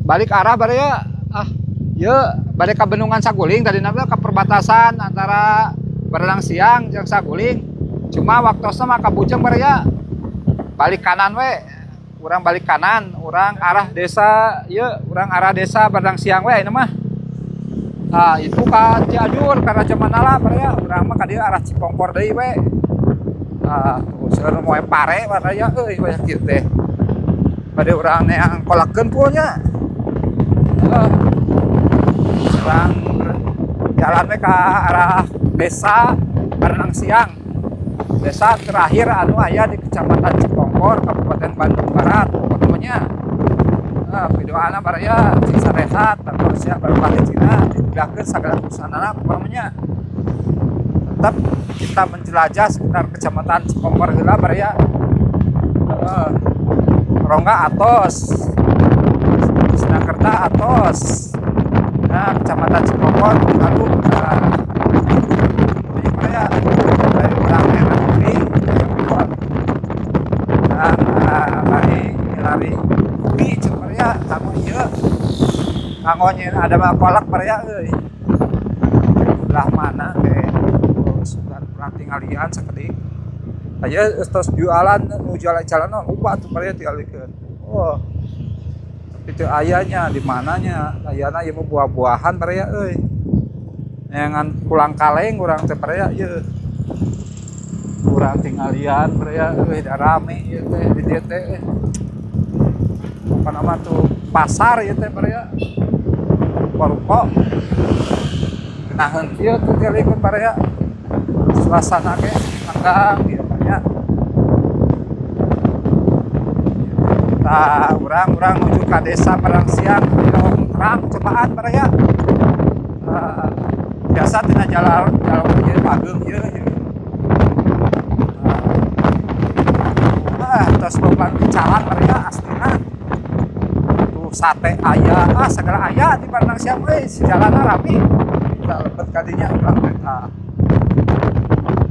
Balik arah baraya, ah ye balik ke Bendungan Saguling tadi nabla ke perbatasan antara Barelang Siang jeung Saguling. Cuma waktosna mah ka Bujeng baraya. Balik kanan we. Urang balik kanan, urang arah desa ieu, urang arah desa Barelang Siang we ayeuna mah. Nah, itu ka Cianjur, ka Raja Manala baraya, urang mah ka dieu arah Cipongkor deui we. Ah, tuh seueur moe pare baraya euy banyak kieu teh. Bade urang neang kolakeun pul nya. Urang jalan we ka arah desa Barelang Siang. Desa terakhir anu aya di Kecamatan Cipongkor, Kabupaten Bandung Barat, pokoknya. Nah, video ana baraya cing sarehat, tanpa siap barokah rezekina, dimudahkeun sagala urusanana pokoknya. Tetap kita menjelajah sekitar Kecamatan Cipongkor heula baraya. Heeh. Rongga atos. Sindangkerta atos. Nah, Kecamatan Cipongkor lalu nah, ini baraya dari urang enak deui dan lari lari hobi cek baraya kanggo ieu kanggo nyeun ada mah kolak baraya euy. Belah mana teh sudah kurang tinggalian sakedik. Aya tos jualan nu jualan jalan loba tuh baraya tingalikeun. Oh. Tapi teu aya nya di mananya ayana ieu mah buah-buahan baraya euy. Neangan pulang kaleng urang teh baraya ieu. Kurang tinggalian baraya euy da rame ieu teh di dieu teh euy. Pokona mah tuh pasar ieu teh baraya. Ruko-ruko. Genaheun kieu tuh tingalikeun baraya. Suasana ge lenggang ieu mah nya. Tah urang nuju ka desa Barelang Siang hoyong terang cobaan baraya. Biasa tina jalan jalan ieu ageung ieu. Ah, tos loba jalan baraya aslina. Tuh sate aya, ah segala aya di Barelang Siang euy, si jalanna rami. Tah lebet ka dinya urang teh tah.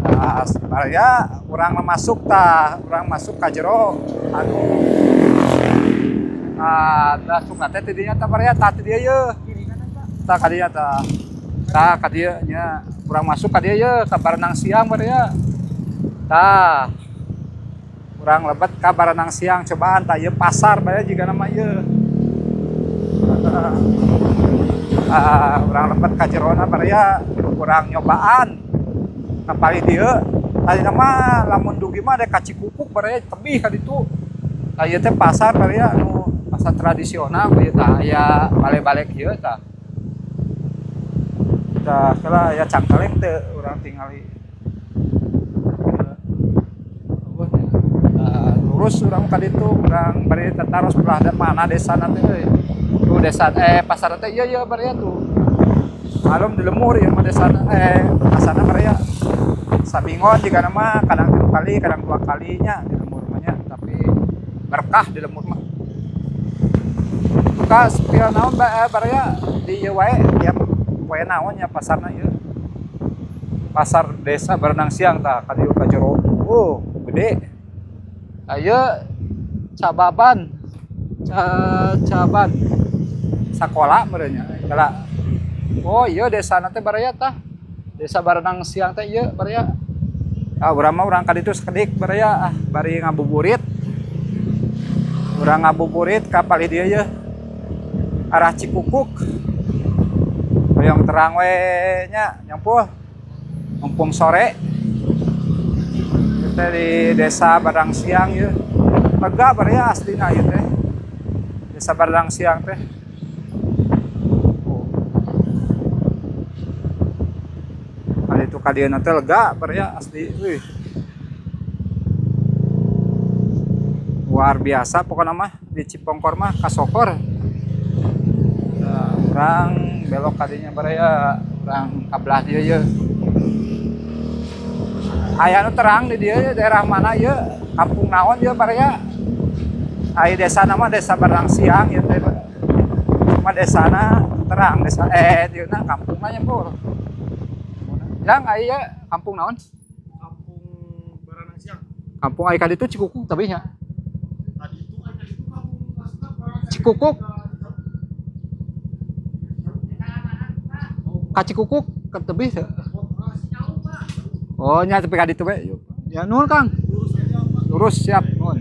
Tah baraya urang mah masuk tah, urang masuk ka jero anu ah masuk teh ti dinya tah baraya tah ti dieu yeuh. Tah ka dinya tah. Tah ka dieu nya. Urang masuk ka dieu yeuh ka Barelang Siang baraya. Tah. Urang lebet ka Barelang Siang cobaan tah ieu pasar baraya jigana mah ieu. Ah, urang lebet ka jerona baraya urang nyobaan ka palih dieu. Tadina mah lamun dugi mah dek ka Cikukuk baraya tebih ka ditu. Tah ieu teh pasar baraya anu pasar tradisional ieu tah aya bale-bale kieu tah. Tah heula aya cangkaleng teu urang tingali. Eueuh nya. Tah lurus urang ka ditu urang bari tataros belah mana desana teh euy. Tuh desa pasar teh ieu ieu baraya tuh. Malum di lemur ieu mah desana pasarna baraya. Samingon jigana mah kadang 3 kali, kadang 2 kalinya di lemur mah nya, tapi berkah di lemur mah. Buka spill naon baraya di ieu wae tiap poe naon nya pasarna ieu. Pasar desa Barelang Siang tah ka dieu ka jero. Oh, gede. Ieu cababan. Caban. Sakola meureun nya. Kala. Oh, ieu desana teh baraya tah. Desa Barelang Siang teh ieu baraya. Ah, urang mah urang ka ditu sakedik baraya ah bari ngabuburit. Urang ngabuburit ka palih dieu yeuh. Arah Cikukuk. Hoyong terang we nya nyampuh. Mumpung sore. Kita di desa Barelang Siang yeuh. Lega baraya aslina ieu teh. Desa Barelang Siang teh. Oh. Kali itu ka dieu teh lega baraya asli euy. Luar biasa pokona mah di Cipongkor mah kasokor. Nah, urang belok ka dinya baraya, urang ka belah dieu yeuh. Aya nu terang di dieu daerah mana ieu? Kampung naon ieu baraya? Aya desana mah desa Barelang Siang ieu teh. Cuma desana terang desa dieuna kampungna nya pur. Jang aya kampung naon? Kampung Barelang Siang. Kampung aya ka ditu Cikukuk tapi nya. Tadi itu aya itu kampung asna Barelang Siang. Cikukuk. Ka Cikukuk ke tebih teu? Oh, nya, tapi ka ditu we. Ya, nuhun, Kang. Lurus, siap, nuhun.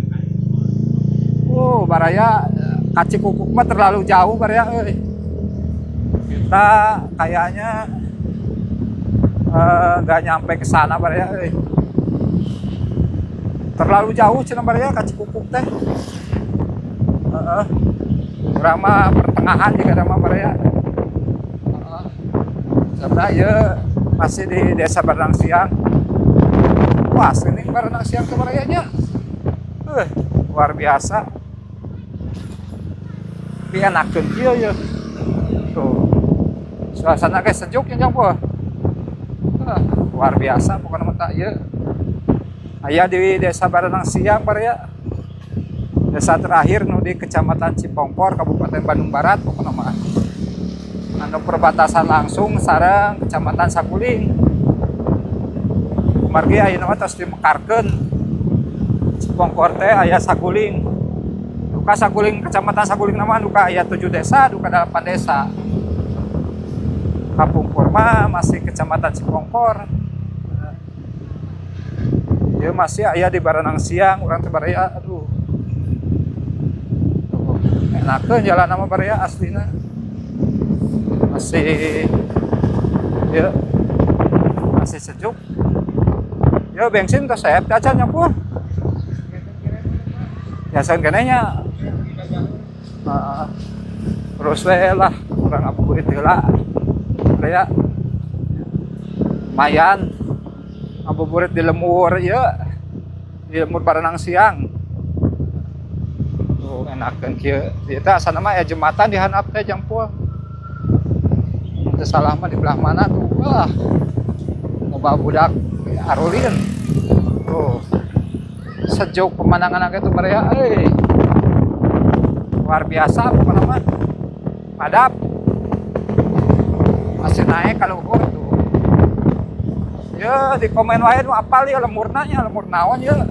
Oh, baraya, ka Cikukuk mah terlalu jauh, baraya euy. Kita kayaknya nggak nyampe ke sana, baraya euy. Terlalu jauh cenah, baraya, ka Cikukuk teh. Heeh. Urang mah pertengahan juga mah, baraya. Heeh. Sebenarnya ya masih di Desa Baranang Siang. Wah, ini Baranang Siang ke barayanya. Luar biasa. Tapi enakeun kieu ya. Tuh. Suasana kayak sejuk ya, Jang. Luar biasa pokoknya mah tak ieu. Aya di Desa Baranang Siang, baraya. Desa terakhir nu di Kecamatan Cipongkor, Kabupaten Bandung Barat pokoknya mah. Anu perbatasan langsung sareng Kecamatan Saguling. Margi ayeuna mah tos dimekarkeun. Cipongkor teh aya Saguling. Duka Saguling, Kecamatan Saguling nama duka aya 7 desa, duka 8 desa. Kapungkur mah masih Kecamatan Cipongkor. Ya, masih aya di Baranang Siang urang teh, baraya, aduh. Tuh, enakeun jalan nama, baraya, aslina. Masih ya masih sejuk. Ya, bensin tos seep acan nyampur. Biasa keneh nya. Heeh. Terus we lah urang ngabuburit heula. Baraya. Lumayan ngabuburit di lembur ieu. Di lembur Baranang Siang. Tuh, enakeun kieu. Ieu teh asana mah aya jembatan di handap teh, jangpul. Teu salah mah di belah mana tuh. Wah. Loba budak arulin. Tuh. Sejuk pemandangan tuh, baraya euy. Luar biasa pokoknya mah. Padap. Masih naik ka luhur tuh. Ya, di komen wae nu apal ya lemburna nya, lembur naon ya.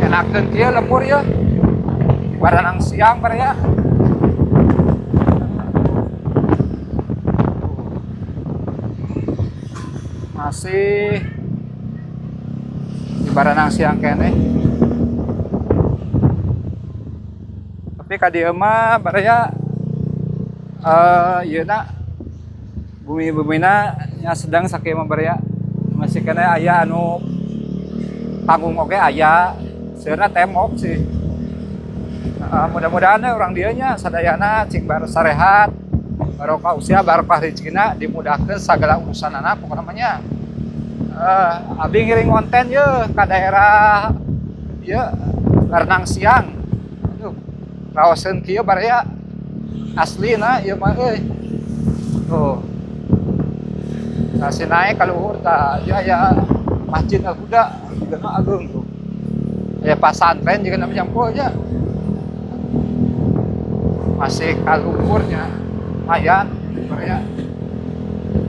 Enakeun kieu lembur ya. Di Baranang Siang, baraya. Masih di Baranang Siang keneh. Tapi ka dieu mah, baraya, ieu na bumi-bumina nya sedang sakieu mah, baraya. Masih keneh aya anu panggung oge aya, seurna tembok sih. Mudah-mudahan ya urang dieu nya sadayana cing bar sarehat, barokah usia, barokah rezekina, dimudahkeun sagala urusanana pokona mah nya. Abi ngiring konten ye ka daerah ieu Baranang Siang. Aduh, raoseun kieu, baraya, aslina ieu mah euy. Tuh. Masih naik ka luhur tah, ieu aya Masjid Al Huda, juga ageung tuh. Aya pasantren juga namanya jangpul nya. Masih ka luhurnya. Lumayan, baraya.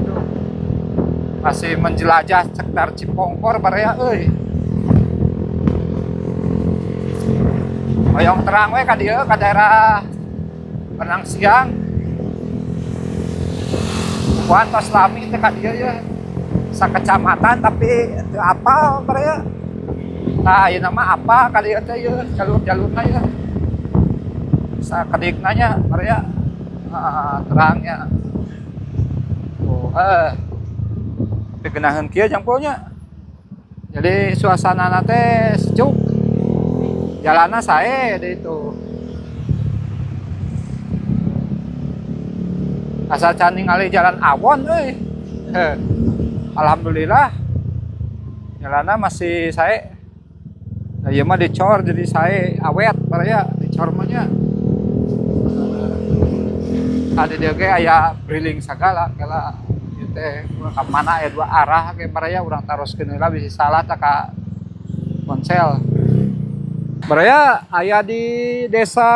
Tuh. Masih menjelajah sekitar Cipongkor, baraya euy. Hoyong terang we ka dieu ka daerah Baranang Siang. Bukan tos lami teh ka dieu ya. Sakecamatan tapi teu apal, baraya. Tah, ayeuna mah apa ka dieu teh ieu jalur-jalurna ya. Sakedikna nya, baraya. Ah, terangnya. Tuh, eh. Tapi geunaheun kieu jangpulnya. Jadi suasana teh sejuk. Jalanna sae di itu. Asal can ningali jalan awon euy. Heh. Alhamdulillah. Jalanna masih sae. Nah, ieu mah dicor jadi sae awet, baraya, dicor mah nya. Tadi dia ge aya briling sagala kela ieu teh ka mana aya dua arah ge, baraya, urang taroskeun heula bisi salah tah ka ponsel. Baraya, aya di desa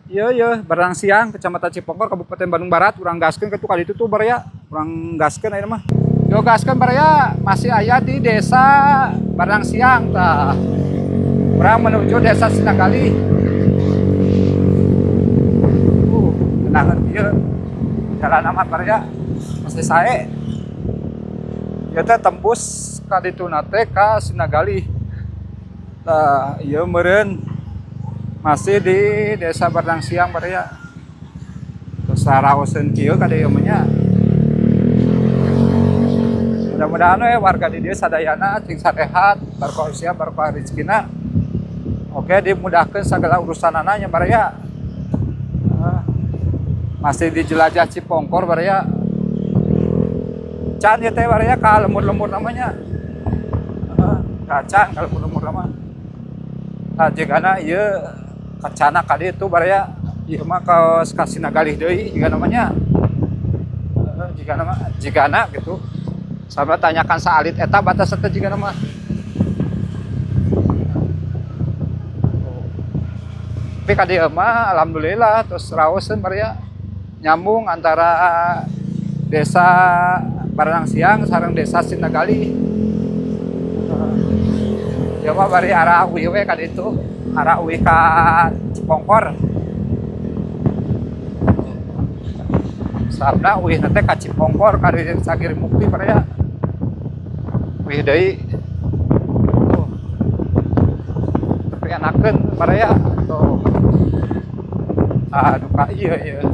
ieu ye Baranang Siang, Kecamatan Cipongkor, Kabupaten Bandung Barat. Urang gaskeun ke ka ditu tuh, baraya. Urang gaskeun ayeuna mah. Yo, gaskeun, baraya, masih aya di Desa Baranang Siang tah. Urang menuju Desa Sindanggalih. Genaheun ieu. Jalan mah baraya masih sae. Ieu teh tembus ka dituna teh ka Sirnagalih. Tah, ieu meureun masih di Desa Baranang Siang baraya. Terus saraoseun kieu ka dieu mah nya. Mudah-mudahan we warga di dieu sadayana cing sarehat, barokah usia, barokah rezekina. Oke, dimudahkeun segala urusanana nya baraya. Masih di jelajah Cipongkor baraya. Can ieu teh baraya ka lembur-lembur namanya. Kacan ka lembur-lembur nama. Tah jigana ieu kacana ka ditu baraya. Ieu mah kaos ka Sirnagalih deui jiga namanya. Jigana mah jigana gitu. Sama tanyakan saalit eta batas teh jigana mah. Tapi ka dieu mah alhamdulillah terus raoseun baraya nyambung antara Desa Baranang Siang sareng Desa Sirnagalih. Ieu mah bari arah uih we ka ditu, arah uih ka Cipongkor. Sabna uih teh ka Cipongkor ka Desa Giri Mukti baraya. Uih deui. Tuh. Tapi enakeun baraya tuh. Aduh ka ieu ieu.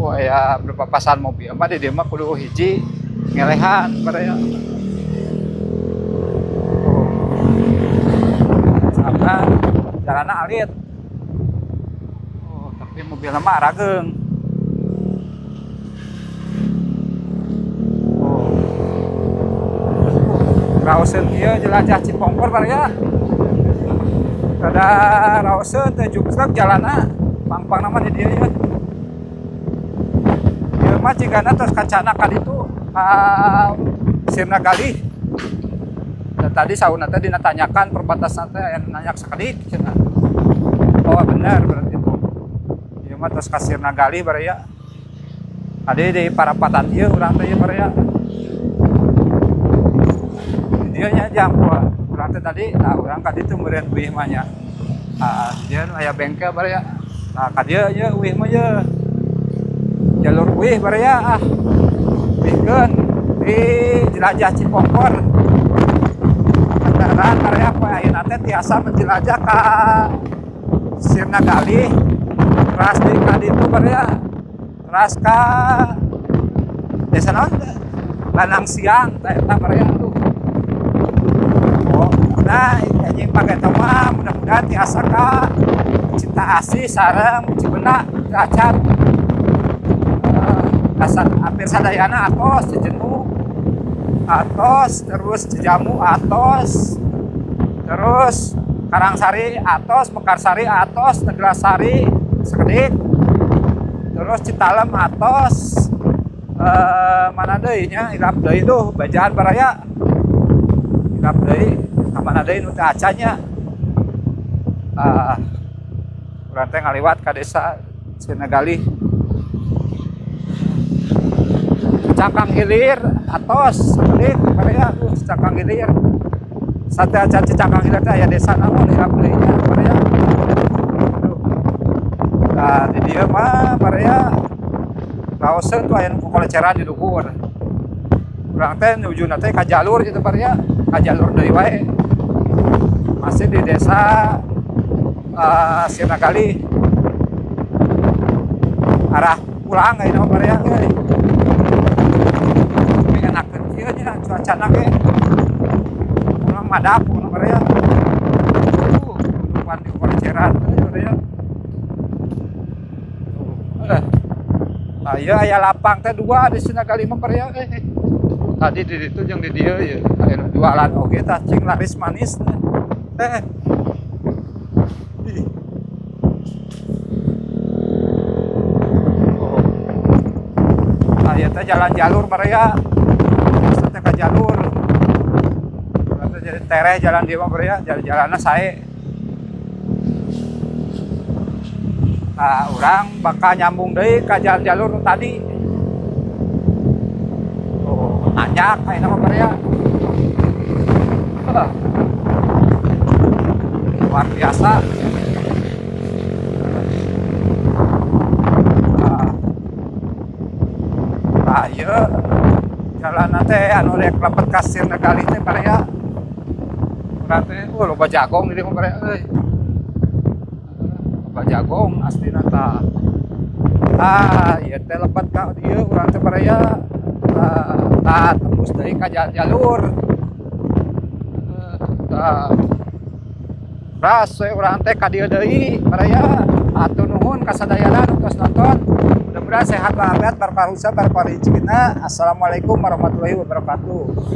Wah ya berpapasan mobil mah di dieu mah kudu hiji ngelehan baraya. Tuh. Sabna jalanna alit. Oh, tapi mobilna mah arageung. Oh. Raoseun ieu jelajah Cipongkor baraya. Rada raoseun teh jugrek jalanna. Pang-pangna mah di dieu ieu. Ieu mah jigana tos kacana ka ditu ka Sirnagalih. Dan tadi sauna teh dina tanyakan perbatasan teh aya nu nanyak sakedik cenah. Oh bener berarti tuh. Ieu mah tos ka Sirnagalih baraya. Tadi di parapatan ieu urang teh ieu baraya. Di dieu nya jam urang teh tadi, nah urang ka ditu meureun uih mah nya. Ah, di dieu aya bengkel baraya. Nah ka dieu ieu uih mah ieu. Jalur uih baraya ah. Uihkeun di jelajah Cipongkor. Kendaraan baraya poe ayeuna teh tiasa menjelajah ka Sirnagalih, teras di ka ditu baraya. Teras ka desa naon teh? Baranang Siang teh eta baraya tuh. Oh, nah anjing pake eta mah mudah-mudahan tiasa ka Cinta Asih sareng Cibenak teu acan. Hampir sadayana atos Cijenuk, atos terus Cijamu atos, terus Karangsari atos, Mekarsari atos, Neglasari sakedik, terus Citalem atos, mana deui nya hilap deui tuh bajaan baraya. Hilap deui ka mana deui nu teu acan nya. Urang teh ngaliwat ka Desa Sirnagalih. Cangkang Hilir atos sakedik baraya tuh Cangkang Hilir. Sate acan Cangkang Hilir teh aya desa naon hilap deui nya baraya. Aduh. Nah, di dieu mah baraya raoseun tuh aya nu kokoleceran di luhur. Urang teh nujuna teh ka jalur kitu baraya, ka jalur deui wae. Masih di desa Sirnagalih. Arah pulang ayeuna mah baraya euy. Tapi enakeun kieu nya cuacana ge. Urang madap urang baraya. Tuh, di koleceran euy baraya. Tuh, Nah, ieu aya lapang teh dua di Sirnagalih mah baraya euy. Tadi di ditu jeung di dieu ieu aya nu jualan oge tah cing laris manis teh. Ih. Oh. Nah, ieu teh jalan jalur baraya. Terus teh ka jalur. Berarti jadi tereh jalan dieu mah baraya, jalan-jalanna sae. Nah, urang bakal nyambung deui ka jalan jalur nu tadi. Oh, nanjak ayeuna mah baraya. Heuh. Luar biasa. Tah, ieu jalan teh anu rek lebet ka Sirnagalih teh, baraya. Urang teh, oh, loba jagong di dieu mah, baraya euy. Loba jagong aslina tah. Ah, ieu teh lebet ka dieu urang teh, baraya. Tah, tah tembus deui ka jalur. Tah. Ras we urang teh ka dieu deui, baraya. Hatur nuhun kasadayana nu tos nonton. Mudah-mudahan sehat walafiat, barokah usaha, barokah rezekina. Assalamualaikum warahmatullahi wabarakatuh.